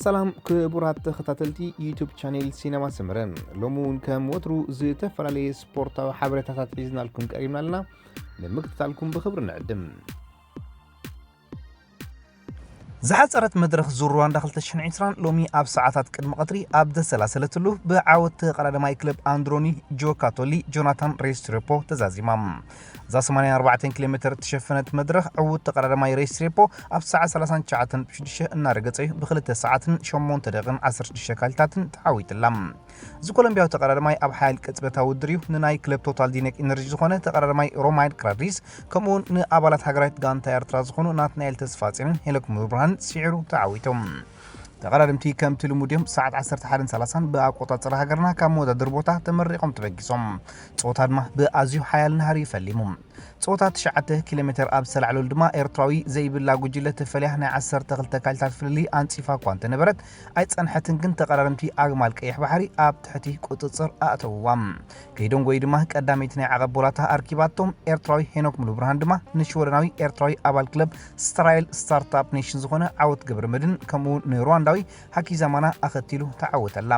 ሰላም ክቡራት ተኸታተልቲ ዩቱብ ቻኔል ሲነማ ሰመረ፣ ሎሚ እውን ከም ወትሩ ዝተፈላለየ ስፖርታዊ ሓበሬታታት ሒዝናልኩም ቀሪብና ኣለና። ንምክትታልኩም ብኽብሪ ንዕድም። ዝሓፀረት መድረኽ ዙር ሩዋንዳ ክልተ ሽሕን ዕስራን ሎሚ ኣብ ሰዓታት ቅድሚ ቀትሪ ኣብ ዘሰላሰለትሉ፣ ብዓወት ተቐዳዳማይ ክለብ ኣንድሮኒ ጆካቶሊ ጆናታን ሬስትሬፖ ተዛዚማ። እዛ ሰማንያን ኣርባዕተን ኪሎ ሜትር እተሸፈነት መድረኽ፣ ዕዉት ተቐዳዳማይ ሬስትሬፖ ኣብ ሰዓት ሰላሳን ትሽዓተን ሽዱሽተ እናረገጸ እዩ ብክልተ ሰዓትን ሸሞንተ ደቂቕን ዓሰርተ ሽዱሽተ ካሊታትን ተዓዊትላ። እዚ ኮሎምቢያዊ ተቐዳዳማይ ኣብ ሓያል ቅጽበታዊ ውድድር እዩ ንናይ ክለብ ቶታል ዲነክ ኢነርጂ ዝኾነ ተቐዳዳማይ ሮማይድ ክራድሪስ፣ ከምኡውን ንኣባላት ሃገራዊት ጋንታ ኤርትራ ዝኾኑ ናትናኤል ተስፋጽዮንን ሄኖክ ሙሉብርሃንን ስዒሩ ተዓዊቶም። ተቐዳደምቲ ከምቲ ልሙድ እዮም ሰዓት ዓሰርተ ሓደን ሰላሳን ብኣቆጻጽራ ሃገርና ካብ መወዳድር ቦታ ተመሪቖም ተበጊሶም። ጸወታ ድማ ብኣዝዩ ሓያል ናህሪ እዩ ፈሊሙ። ጸወታ ትሽዓተ ኪሎ ሜትር ኣብ ዝተላዕለሉ ድማ ኤርትራዊ ዘይብላ ጉጅለ ተፈልያ ናይ ዓሰርተ ክልተ ካሊታት ፍልልይ ኣንጺፋ እኳ እንተነበረት ኣይጸንሐትን፣ ግን ተቐዳደምቲ ኣግማል ቀይሕ ባሕሪ ኣብ ትሕቲ ቁጽጽር ኣእተውዋ። ከይዶም ጎይ ድማ ቀዳመይቲ ናይ ዓቐብ ቦላታ ኣርኪባቶም። ኤርትራዊ ሄኖክ ሙሉብርሃን ድማ ንሽወደናዊ ኤርትራዊ ኣባል ክለብ ስትራይል ስታርታፕ ኔሽን ዝኾነ ዓወት ገብረመድህን ከምኡ ንሩዋንዳዊ ሃኪዛማና ኣኸቲሉ ተዓወተላ።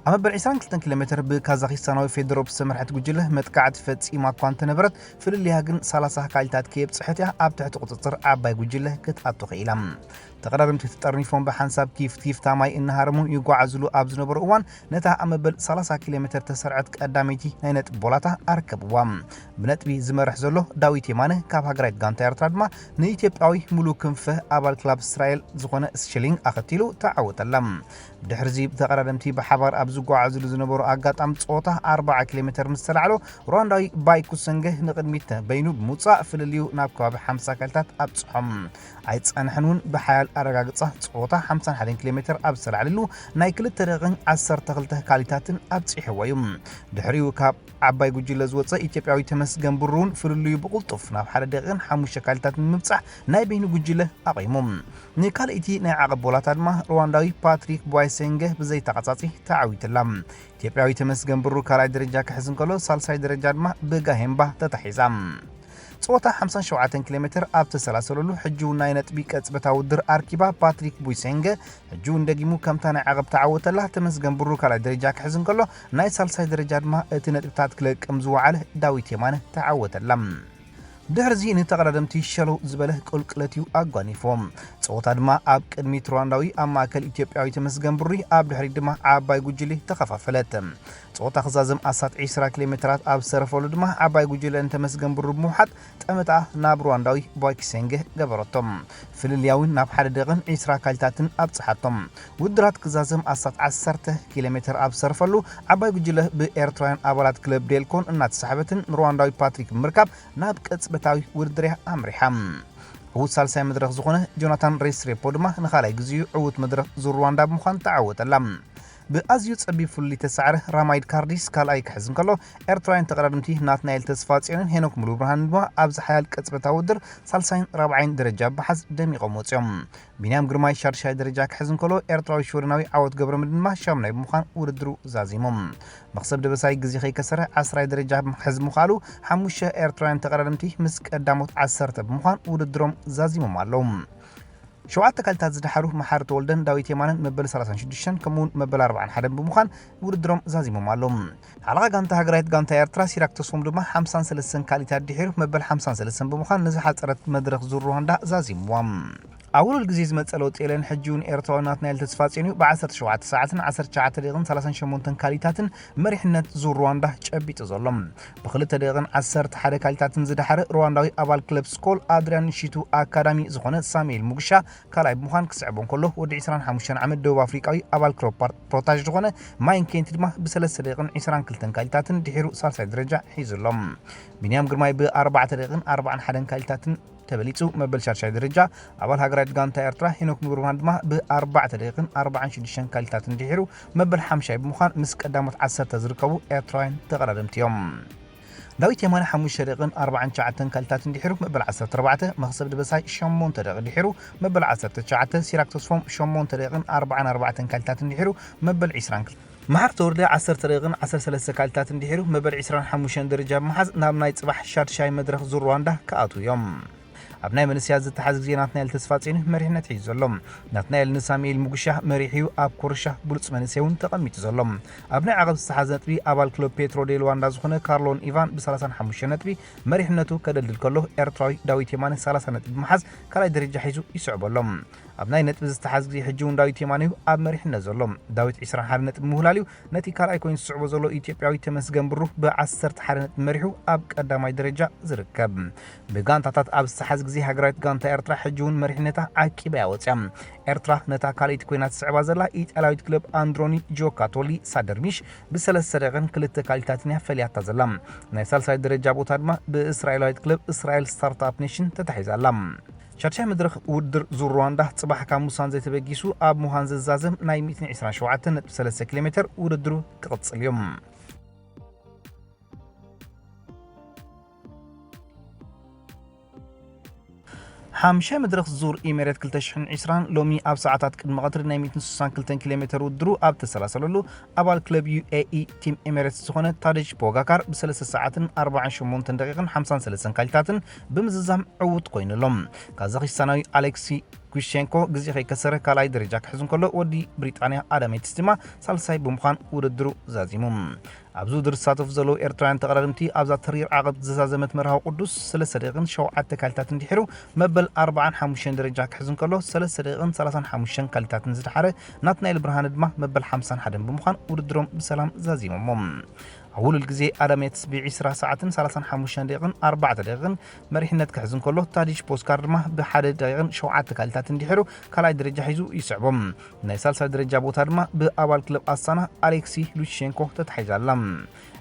ኣብ መበል ዕስራን ክልተን ኪሎ ሜትር ብካዛኺስታናዊ ፌዶሮቭ ዝተመርሐት ጉጅለ መጥቃዕቲ ፈጺማ እኳ እንተነበረት፣ ፍልልያ ግን ሰላሳ ካሊታት ከየብጽሐት እያ ኣብ ትሕቲ ቁጽጽር ዓባይ ጉጅለ ክትኣቱ ክኢላ። ተቐዳደምቲ ተጠርኒፎም ብሓንሳብ ኪፍ ኪፍታ ማይ እናሃረሙ ይጓዓዙሉ ኣብ ዝነበሩ እዋን፣ ነታ ኣብ መበል ሰላሳ ኪሎ ሜትር ተሰርዐት ቀዳመይቲ ናይ ነጥቢ ቦላታ ኣርከብዋ። ብነጥቢ ዝመርሕ ዘሎ ዳዊት የማነ ካብ ሃገራዊት ጋንታ ኤርትራ ድማ ንኢትዮጵያዊ ሙሉ ክንፈ ኣባል ክለብ ስትራይል ዝኾነ ሽሊንግ ኣኸቲሉ ተዓወተላ። ብድሕርዚ ተቐዳደምቲ ብሓባር ኣብ ዝጓዓዙሉ ዝነበሩ ኣጋጣሚ ጸወታ ኣርብዓ ኪሎ ሜትር ምስ ተላዕሎ፣ ሩዋንዳዊ ባይኩሰንገ ንቕድሚት በይኑ ብምውጻእ ፍልልዩ ናብ ከባቢ ሓምሳ ካሊታት ኣብጽሖም። ኣይጸንሐን እውን ብሓያል ኣረጋግጻ ጸወታ ሓምሳን ሓደን ኪሎ ሜትር ኣብ ዝተላዕለሉ ናይ ክልተ ደቂቕን ዓሰርተ ክልተ ካሊታትን ኣብጺሕዎ እዩ። ድሕሪኡ ካብ ዓባይ ጉጅለ ዝወጸ ኢትዮጵያዊ ተመስገን ብሩ እውን ፍልልዩ ብቕልጡፍ ናብ ሓደ ደቂቕን ሓሙሽተ ካሊታትን ብምብጻሕ ናይ በይኑ ጉጅለ ኣቒሙ። ንካልኣይቲ ናይ ዓቐብ ቦላታ ድማ ሩዋንዳዊ ፓትሪክ ቧይሰንገ ብዘይተቓጻጺ ተዓዊትላ። ኢትዮጵያዊ ተመስገን ብሩ ካልኣይ ደረጃ ክሕዝ እንከሎ፣ ሳልሳይ ደረጃ ድማ ብጋሄምባ ተታሒዛ። ጸወታ ሓምሳን ሸውዓተን ኪሎ ሜትር ኣብ ተሰላሰለሉ፣ ሕጂ እውን ናይ ነጥቢ ቅጽበታዊ ውድድር ኣርኪባ ፓትሪክ ቡይሰንገ ሕጂ እውን ደጊሙ ከምታ ናይ ዓቐብ ተዓወተላ። ተመስገን ብሩ ካልኣይ ደረጃ ክሕዝ እንከሎ፣ ናይ ሳልሳይ ደረጃ ድማ እቲ ነጥብታት ክለቅም ዝወዓለ ዳዊት የማነ ተዓወተላ። ድሕርዚ ንተቐዳደምቲ ሸለው ዝበለ ቁልቁለት እዩ ኣጓኒፍዎም። ጸወታ ድማ ኣብ ቅድሚት ሩዋንዳዊ፣ ኣብ ማእከል ኢትዮጵያዊ ተመስገን ብሩ፣ ኣብ ድሕሪት ድማ ዓባይ ጉጅለ ተኸፋፈለት። ጸወታ ክዛዘም ኣስታት ዕስራ ኪሎ ሜትራት ኣብ ዝተረፈሉ ድማ ዓባይ ጉጅለ ንተመስገን ብሩ ብምውሓጥ ጠመታ ናብ ሩዋንዳዊ ቧኪሴንገ ገበረቶም። ፍልልያ እውን ናብ ሓደ ደቂቕን ዕስራ ካሊታትን ኣብጽሓቶም። ውድድራት ክዛዘም ኣስታት ዓሰርተ ኪሎ ሜትር ኣብ ዝተረፈሉ ዓባይ ጉጅለ ብኤርትራውያን ኣባላት ክለብ ዴልኮን እናተሳሕበትን ንሩዋንዳዊ ፓትሪክ ብምርካብ ናብ ቅጽበታዊ ውድድር እያ ኣምሪሓ። ዕዉት ሳልሳይ መድረኽ ዝኾነ ጆናታን ሬስትሬፖ ድማ ንኻልኣይ ግዜኡ ዕዉት መድረኽ ዙር ሩዋንዳ ብምዃን ተዓወተላ። ብኣዝዩ ጸቢብ ፍሉይ ተሳዕረ ራማይድ ካርዲስ ካልኣይ ክሕዝ እንከሎ፣ ኤርትራውያን ተቐዳደምቲ ናትናኤል ተስፋጽዮንን ሄኖክ ሙሉብርሃንን ድማ ኣብዚ ሓያል ቅጽበታዊ ውድድር ሳልሳይን ራብዓይን ደረጃ ብምሓዝ ደሚቖም ወጺኦም። ቢንያም ግርማይ ሻድሻይ ደረጃ ክሕዝ እንከሎ፣ ኤርትራዊ ሽወደናዊ ዓወት ገብረመድህን ድማ ሻምናይ ብምዃን ውድድሩ ዛዚሙ። መኽሰብ ደበሳይ ግዜ ከይከሰረ ዓስራይ ደረጃ ክሕዝ ምኽኣሉ፣ ሓሙሽተ ኤርትራውያን ተቐዳደምቲ ምስ ቀዳሞት ዓሰርተ ብምዃን ውድድሮም ዛዚሞም ኣለዉ። ሸውዓተ ካልታት ዝደሓሩ መሓሪ ተወልደን ዳዊት የማነን መበል ሰላሳን ሽዱሽተን ከምኡውን መበል ኣርባዓን ሓደን ብምዃን ውድድሮም ዛዚሞም ኣለዉ። ሓለቓ ጋንታ ሃገራዊት ጋንታ ኤርትራ ሲራክ ተስፎም ድማ ሓምሳን ሰለስተን ካልታት ድሒሩ መበል ሓምሳን ሰለስተን ብምዃን ንዝሓጸረት መድረኽ ዙር ሩዋንዳ ዛዚምዋ። ኣብ ውሉል ግዜ ዝመጸ ለውጢ የለን። ሕጂ እውን ኤርትራዊ ናትናኤል ተስፋጽዮን እዩ ብዓሰርተ ሸውዓተ ሰዓትን ዓሰርተ ትሽዓተ ደቂቕን ሰላሳን ሸሞንተን ካልታትን መሪሕነት ዙር ሩዋንዳ ጨቢጡ ዘሎ። ብክልተ ደቂቕን ዓሰርተ ሓደ ካልታትን ዝደሓረ ሩዋንዳዊ ኣባል ክለብ ስኮል ኣድሪያን ሺቱ ኣካዳሚ ዝኾነ ሳሙኤል ሙግሻ ካልኣይ ብምዃን ክስዕቦ እንከሎ፣ ወዲ ዕስራን ሓሙሽተን ዓመት ደቡብ ኣፍሪቃዊ ኣባል ክለብ ፓር-፣ ፕሮታሽ ዝኾነ ማይን ኬንት ድማ ብሰለስተ ደቂቕን ዕስራን ክልተን ካልታትን ድሒሩ ሳልሳይ ደረጃ ሒዙ ኣሎ። ቢንያም ግርማይ ብኣርባዕተ ደቂቕን ኣርባዓን ሓደን ካልታትን ተበሊጹ መበል ሻድሻይ ደረጃ፣ ኣባል ሃገራዊት ጋንታ ኤርትራ ሄኖክ ሙሉብርሃን ድማ ብኣርባዕተ ደቂቕን ኣርባዓን ሽዱሽተን ካልታትን ድሒሩ መበል ሓምሻይ ብምዃን ምስ ቀዳሞት ዓሰርተ ዝርከቡ ኤርትራውያን ተቐዳደምቲ እዮም። ዳዊት የማነ ሓሙሽተ ደቂቕን ኣርባዓን ትሽዓተን ካልታትን ድሒሩ መበል ዓሰርተ ኣርባዕተ፣ መኽሰብ ደበሳይ ሸሞንተ ደቂቕ ድሒሩ መበል ዓሰርተ ትሽዓተ፣ ሲራክ ተስፎም ሸሞንተ ደቂቕን ኣርባዓን ኣርባዕተን ካልታትን ድሒሩ መበል ዕስራን ክልተ፣ መሓሪ ተወልደ ዓሰርተ ደቂቕን ዓሰርተ ሰለስተ ካልታትን ድሒሩ መበል ዕስራን ሓሙሽተን ደረጃ ብምሓዝ ናብ ናይ ጽባሕ ሻድሻይ መድረኽ ዙር ሩዋንዳ ክኣትዉ እዮም። ኣብ ናይ መንእሰያት ዝተሓዝ ግዜ ናትናኤል ተስፋጽዮን መሪሕነት ሒዙ ዘሎ። ናትናኤል ንሳሙኤል ሙጉሻ መሪሕ እዩ ኣብ ኮርሻ ብሉጽ መንእሰይ እውን ተቐሚጡ ዘሎ። ኣብ ናይ ዓቐብ ዝተሓዘ ነጥቢ ኣባል ክለብ ፔትሮ ዴ ሉዋንዳ ዝኾነ ካርሎን ኢቫን ብ ሰላሳን ሓሙሽተን ነጥቢ መሪሕነቱ ከደልድል ከሎ፣ ኤርትራዊ ዳዊት የማነ ሰላሳ ነጥቢ ብምሓዝ ካልኣይ ደረጃ ሒዙ ይስዕቦ ኣሎ። ኣብ ናይ ነጥቢ ዝተሓዝ ግዜ ሕጂ እውን ዳዊት የማነ እዩ ኣብ መሪሕነት ዘሎ። ዳዊት ዕስራን ሓደን ነጥቢ ምውህላል እዩ ነቲ ካልኣይ ኮይኑ ዝስዕቦ ዘሎ ኢትዮጵያዊ ተመስገን ብሩ ብ ዓሰርተ ሓደ ነጥቢ መሪሑ ኣብ ቀዳማይ ደረጃ ዝርከብ። ብጋንታታት ኣብ ዝተሓዝ ግዜ ሃገራዊት ጋንታ ኤርትራ ሕጂ እውን መሪሕነታ ዓቂባ እያ ወፅያ። ኤርትራ ነታ ካልኣይቲ ኮይና ትስዕባ ዘላ ኢጣልያዊት ክለብ ኣንድሮኒ ጂዮካቶሊ ሳደርሚሽ ብሰለስተ ደቂቕን ክልተ ካልኢታትን እያ ፈሊያታ ዘላ። ናይ ሳልሳይ ደረጃ ቦታ ድማ ብእስራኤላዊት ክለብ እስራኤል ስታርትኣፕ ኔሽን ተታሒዛ ኣላ። ሻድሻይ መድረኽ ውድድር ዙር ሩዋንዳ ጽባሕ ካብ ሙሳን ዘይተበጊሱ ኣብ ሙሃን ዝዛዘም ናይ ሚእትን ዕስራን ሸውዓተን ነጥቢ ሰለስተ ኪሎ ሜትር ውድድሩ ክቕጽል እዩ። ሓምሻይ መድረኽ ዙር ኢሜሬት ክልተ ሽሕን ዕስራን ሎሚ ኣብ ሰዓታት ቅድሚ ቀትሪ ናይ ሚእትን ስሳን ክልተን ኪሎ ሜትር ውድድሩ ኣብ ተሰላሰለሉ፣ ኣባል ክለብ ዩ ኤ ኢ ቲም ኤሜሬትስ ዝኾነ ታደጅ ፖጋካር ብሰለስተ ሰዓትን ኣርባዓን ሸሞንተን ደቂቕን ሓምሳን ሰለስተን ካልኢታትን ብምዝዛም ዕዉት ኮይኑ ኣሎ። ካዛኺስታናዊ ኣሌክሲ ጉሼንኮ ግዜ ከይከሰረ ካልኣይ ደረጃ ክሕዝ እንከሎ፣ ወዲ ብሪጣንያ ኣዳም ዬትስ ድማ ሳልሳይ ብምዃን ውድድሩ ዛዚሙ። ኣብዚ ውድድር ዝሳተፉ ዘለዉ ኤርትራውያን ተቐዳደምቲ ኣብዛ ተሪር ዓቐብ ዝዛዘመት መርሃዊ ቅዱስ ሰለስተ ደቂቕን ሸውዓተ ካልኢታትን ድሒሩ መበል ኣርባዓን ሓሙሽተን ደረጃ ክሕዝ እንከሎ፣ ሰለስተ ደቂቕን ሰላሳን ሓሙሽተን ካልኢታትን ዝደሓረ ናትናኤል ብርሃነ ድማ መበል ሓምሳን ሓደን ብምዃን ውድድሮም ብሰላም ዛዚሞሞ። ኣብ ውሉል ግዜ ኣዳም ዬትስ ብ ዕስራ ሰዓትን ሰላሳን ሓሙሽተን ደቂቕን ኣርባዕተ ደቂቕን መሪሕነት ክሕዝ እንከሎ፣ ታዲጅ ፖስካር ድማ ብሓደ ደቂቕን ሸውዓተ ካልኢታትን ድሒሩ ካልኣይ ደረጃ ሒዙ ይስዕቦ። ናይ ሳልሳይ ደረጃ ቦታ ድማ ብኣባል ክለብ ኣስታና ኣሌክሲ ሉሽሼንኮ ተታሒዛ ኣላ።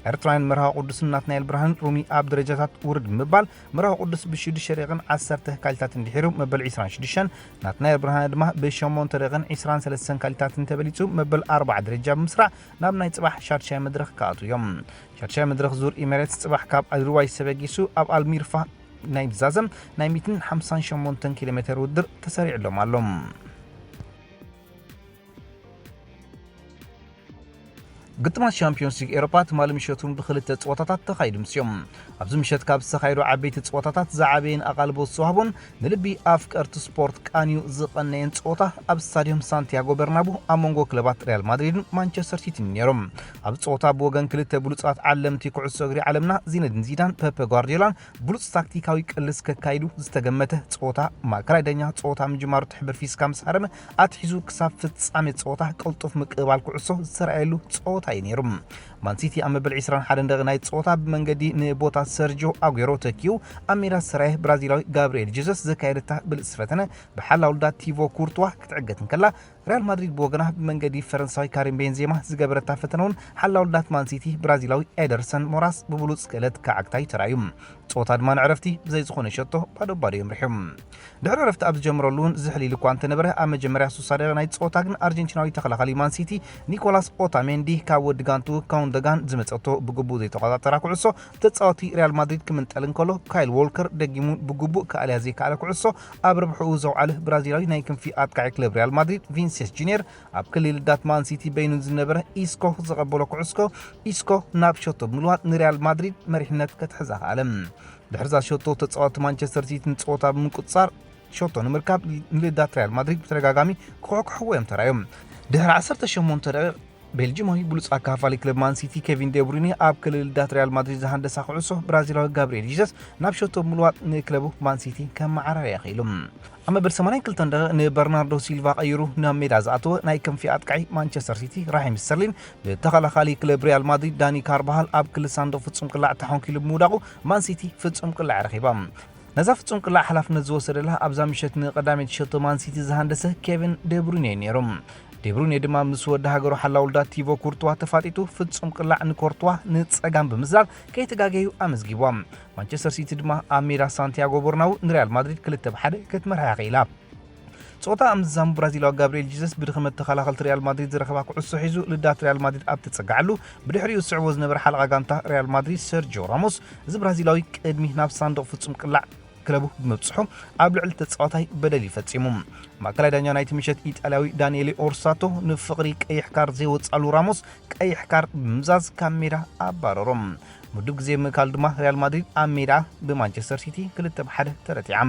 ኤርትራውያን መርሃዊ ቅዱስን ናትናኤል ብርሃንን ሮሚ ኣብ ደረጃታት ውርድ ብምባል መርሃዊ ቅዱስ ብሽዱሽተ ደቂቕን ዓሰርተ ካልኢታትን ድሒሩ መበል ዕስራን ሽዱሽተን፣ ናትናኤል ብርሃነ ድማ ብሸሞንተ ደቂቕን ዕስራን ሰለስተን ካልኢታትን ተበሊጹ መበል ኣርብዓ ደረጃ ብምስራዕ ናብ ናይ ጽባሕ ሻድሻይ መድረኽ ክኣትዉ እዮም። ሻድሻይ መድረኽ ዙር ኢሜሬትስ ጽባሕ ካብ ኣድርዋይ ተበጊሱ ኣብ ኣልሚርፋ ናይ ዝዛዘም ናይ ሚእትን ሓምሳን ሸሞንተን ኪሎ ሜትር ውድድር ተሰሪዕሎም ኣሎ። ግጥማት ሻምፒዮንስ ሊግ ኤውሮጳ ትማሊ ምሸቱን ብክልተ ጸወታታት ተኻይዱ ምስዮም። ኣብዚ ምሸት ካብ ዝተኻየዱ ዓበይቲ ጸወታታት ዝዓበየን ኣቓልቦ ዝተዋህቦን ንልቢ ኣፍቀርቲ ስፖርት ቃንዩ ዝቐነየን ጸወታ ኣብ ስታድዮም ሳንቲያጎ በርናቡ ኣብ መንጎ ክለባት ሪያል ማድሪድን ማንቸስተር ሲቲን እዩ ነይሩ። ኣብ ጸወታ ብወገን ክልተ ብሉጻት ዓለምቲ ኩዕሶ እግሪ ዓለምና ዚነዲን ዚዳን፣ ፐፐ ጓርዲዮላን ብሉጽ ታክቲካዊ ቅልስ ከካይዱ ዝተገመተ ጸወታ፣ ማእከላይ ዳኛ ጸወታ ምጅማሩ ትሕብር ፊስካ ምስ ሃረመ ኣትሒዙ ክሳብ ፍጻሜ ጸወታ ቅልጡፍ ምቅብባል ኩዕሶ ዝተራእየሉ ጸወታ እዩ ነይሩ። ማንሲቲ ኣብ መበል ዕስራን ሓደን ደቂ ናይ ጸወታ ብመንገዲ ንቦታ ሰርጆ ኣጉዌሮ ተኪኡ ኣብ ሜዳ ዝተራእየ ብራዚላዊ ጋብርኤል ጀዘስ ዘካየደታ ብልጽቲ ፈተነ ብሓላው ልዳ ቲቮ ኩርቱዋ ክትዕገት እንከላ፣ ሪያል ማድሪድ ብወገና ብመንገዲ ፈረንሳዊ ካሪም ቤንዜማ ዝገበረታ ፈተነ እውን ሓላው ልዳት ማንሲቲ ብራዚላዊ ኤደርሰን ሞራስ ብብሉጽ ክእለት ክዓግታ እዩ ተራእዩ። ጸወታ ድማ ንዕረፍቲ ብዘይ ዝኾነ ሸቶ ባዶ ባዶ እዮም ርሒዮም። ድሕሪ ዕረፍቲ ኣብ ዝጀመረሉ እውን ዝሕሊል እኳ እንተነበረ፣ ኣብ መጀመርያ ሱሳ ደቂቕ ናይ ጸወታ ግን ኣርጀንቲናዊ ተኸላኻሊ ማንሲቲ ኒኮላስ ኦታሜንዲ ካብ ወዲ ጋንቱ ካውንደጋን ዝመጸቶ ብግቡእ ዘይተቆጻጸራ ኩዕሶ ተጻዋቲ ሪያል ማድሪድ ክምንጠል እንከሎ፣ ካይል ዎልከር ደጊሙ ብግቡእ ክኣልያ ዘይከኣለ ኩዕሶ ኣብ ረብሕኡ ዘውዓለ ብራዚላዊ ናይ ክንፊ ኣጥቃዒ ክለብ ሪያል ማድሪድ ቪንሴስ ጁኒየር ኣብ ክሊ ልዳት ማን ሲቲ በይኑ ዝነበረ ኢስኮ ዘቐበሎ ኩዕስኮ ኢስኮ ናብ ሸቶ ብምልዋጥ ንሪያል ማድሪድ መሪሕነት ከትሕዝ ኣኽኣለ። ድሕርዛ ሸቶ ተጻወቲ ማንቸስተር ሲቲ ንጸወታ ብምቁጽጻር ሸቶ ንምርካብ ንልዳት ሪያል ማድሪድ ብተደጋጋሚ ክኹሕኩሕዎ እዮም ተራዮም። ድሕሪ ዓሰርተ ሸሞንተ ደቂቕ ቤልጂማዊ ብሉጽ ኣካፋሊ ክለብ ማን ሲቲ ኬቪን ዴብሩይነ ኣብ ክሊ ልዳት ሪያል ማድሪድ ዝሃንደሳ ኩዕሶ ብራዚላዊ ጋብሪኤል ጂዘስ ናብ ሸቶ ብምልዋጥ ንክለቡ ማን ሲቲ ከመዓራርያ ክኢሉ። ኣብ መበል ሰማንያን ክልተን ደቂቕ ንበርናርዶ ሲልቫ ቀይሩ ናብ ሜዳ ዝኣተወ ናይ ክንፊ ኣጥቃዒ ማንቸስተር ሲቲ ራሂም ስተርሊን ብተኸላኻሊ ክለብ ሪያል ማድሪድ ዳኒ ካርባሃል ኣብ ክሊ ሳንዱቕ ፍጹም ቅላዕ ተሓንኪሉ ብምውዳቑ ማን ሲቲ ፍጹም ቅላዕ ረኺባ። ነዛ ፍጹም ቅላዕ ሓላፍነት ዝወሰደላ ኣብዛ ምሸት ንቐዳመይቲ ሸቶ ማን ሲቲ ዝሃንደሰ ኬቪን ዴብሩይነ እዩ ነይሩ። ዴብሩይነ ድማ ምስ ወዲ ሃገሩ ሓላው ልዳት ቲቮ ኩርቱዋ ተፋጢጡ ፍጹም ቅላዕ ንኮርቱዋ ንጸጋም ብምስላል ከይተጋገዩ ኣመዝጊብዋ። ማንቸስተር ሲቲ ድማ ኣብ ሜዳ ሳንቲያጎ በርናቡ ንሪያል ማድሪድ ክልተ ብ ሓደ ክትመርሓ ክኢላ። ጸወታ ኣብ ምዝዛሙ ብራዚላዊ ጋብሪኤል ጂዘስ ብድኽመት ተኸላኸልቲ ሪያል ማድሪድ ዝረኸባ ኩዕሶ ሒዙ ልዳት ሪያል ማድሪድ ኣብ ተጸግዓሉ፣ ብድሕሪኡ ዝስዕቦ ዝነበረ ሓለቓ ጋንታ ሪያል ማድሪድ ሰርጂዮ ራሞስ፣ እዚ ብራዚላዊ ቅድሚ ናብ ሳንዱቕ ፍጹም ቅላዕ ክለቡ ብምብጽሑ ኣብ ልዕሊ ተጻዋታይ በደል እዩ ፈጺሙ። ማእከላይ ዳኛ ናይቲ ምሸት ኢጣልያዊ ዳንኤሌ ኦርሳቶ ንፍቕሪ ቀይሕ ካርድ ዘይወጻሉ ራሞስ ቀይሕ ካርድ ብምምዛዝ ካብ ሜዳ ኣባረሮም። ምዱብ ግዜ ብምእካሉ ድማ ሪያል ማድሪድ ኣብ ሜዳ ብማንቸስተር ሲቲ ክልተ ብ ሓደ ተረቲዓ።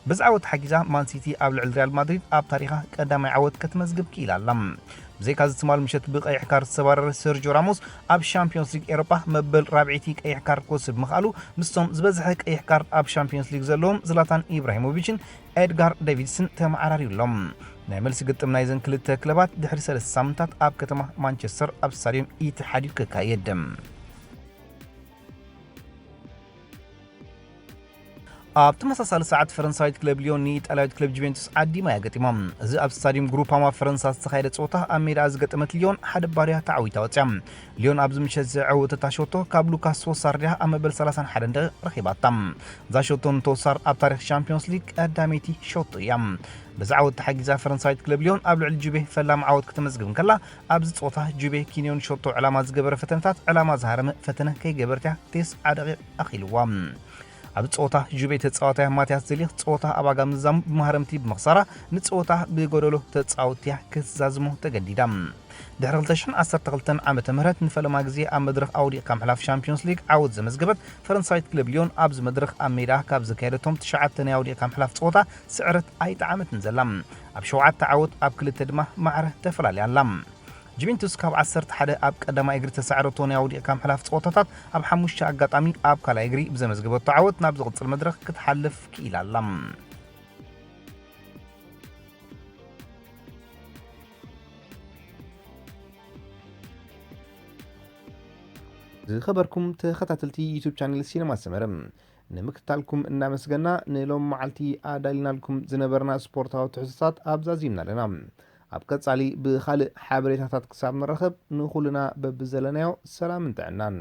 ብዚ ዓወት ሓጊዛ ማን ሲቲ ኣብ ልዕሊ ሪያል ማድሪድ ኣብ ታሪኻ ቀዳማይ ዓወት ከተመዝግብ ክኢላ ኣላ። ብዘይካዚ ትማል ምሸት ብቐይሕ ካርድ ዝተባረረ ሰርጆ ራሞስ ኣብ ሻምፒዮንስ ሊግ ኤሮጳ መበል ራብዒቲ ቀይሕ ካርድ ክወስድ ምኽኣሉ ምስቶም ዝበዝሐ ቀይሕ ካርድ ኣብ ሻምፒዮንስ ሊግ ዘለዎም ዝላታን ኢብራሂሞቪችን ኤድጋር ዴቪድስን ተመዓራርዩ ኣሎ። ናይ መልሲ ግጥም ናይዘን ክልተ ክለባት ድሕሪ ሰለስተ ሳምንታት ኣብ ከተማ ማንቸስተር ኣብ ስታድዮም ኢትሓድ እዩ ክካየድ። ኣብ ተመሳሳሊ ሰዓት ፈረንሳዊት ክለብ ሊዮን ንኢጣልያዊት ክለብ ጁቬንቱስ ዓዲማ እያ ገጢማ። እዚ ኣብ ስታድዮም ግሩፓማ ፈረንሳ ዝተኻየደ ጸወታ ኣብ ሜዳ ዝገጠመት ሊዮን ሓደ ባርያ ተዓዊታ ወጽያ። ሊዮን ኣብዚ ምሸት ዘዐወተታ ሸቶ ካብ ሉካስ ቶሳር ድያ ኣብ መበል ሰላሳን ሓደን ደቂቕ ረኺባታ። እዛ ሸቶ ንቶሳር ኣብ ታሪኽ ሻምፒዮንስ ሊግ ቀዳመይቲ ሸቶ እያ። ብዚ ዓወት ተሓጊዛ ፈረንሳዊት ክለብ ሊዮን ኣብ ልዕሊ ጁቬ ፈላሚ ዓወት ክትመዝግብ እንከላ ኣብዚ ጸወታ ጁቬ ኪንዮን ሸቶ ዕላማ ዝገበረ ፈተነታት ዕላማ ዝሃረመ ፈተነ ከይገበረት እያ ቴስዓ ደቂቕ ኣኺልዋ። ኣብ ጸወታ ጁቬ ተጻዋታይ ማቲያስ ደሊኽ ጸወታ ኣብ ኣጋ ምዛሙ ብመሃረምቲ ብምኽሳራ ንጸወታ ብጎደሎ ተጻወትቲ እያ ክትዛዝሞ ተገዲዳ። ድሕሪ ክልተ ሽሕን ዓሰርተ ክልተን ዓመተ ምህረት ንፈለማ ግዜ ኣብ መድረኽ ኣውዲቕካ ምሕላፍ ሻምፒዮንስ ሊግ ዓወት ዘመዝገበት ፈረንሳዊት ክለብ ሊዮን ኣብዚ መድረኽ ኣብ ሜዳ ካብ ዘካየደቶም ትሽዓተ ናይ ኣውዲቕካ ምሕላፍ ጸወታ ስዕረት ኣይጠዓመትን ዘላ። ኣብ ሸውዓተ ዓወት ኣብ ክልተ ድማ ማዕረ ተፈላልያ ኣላ። ጁቬንቱስ ካብ ዓሰርተ ሓደ ኣብ ቀዳማይ እግሪ ተሳዕረቶ ናይ ኣውዲቕካ ምሕላፍ ጸወታታት ኣብ ሓሙሽተ ኣጋጣሚ ኣብ ካልኣይ እግሪ ብዘመዝገበቶ ዓወት ናብ ዝቕጽል መድረኽ ክትሓልፍ ክኢላ ኣላ። ዝኸበርኩም ተኸታተልቲ ዩቱብ ቻነል ሲነማ ሰመረ፣ ንምክትታልኩም እናመስገና ንሎም መዓልቲ ኣዳሊናልኩም ዝነበርና ስፖርታዊ ትሕዝቶታት ኣብዛዚምና ኣለና። ኣብ ቀጻሊ ብኻልእ ሓበሬታታት ክሳብ ንራኸብ ንኹልና በብዘለናዮ ሰላምን ጥዕናን።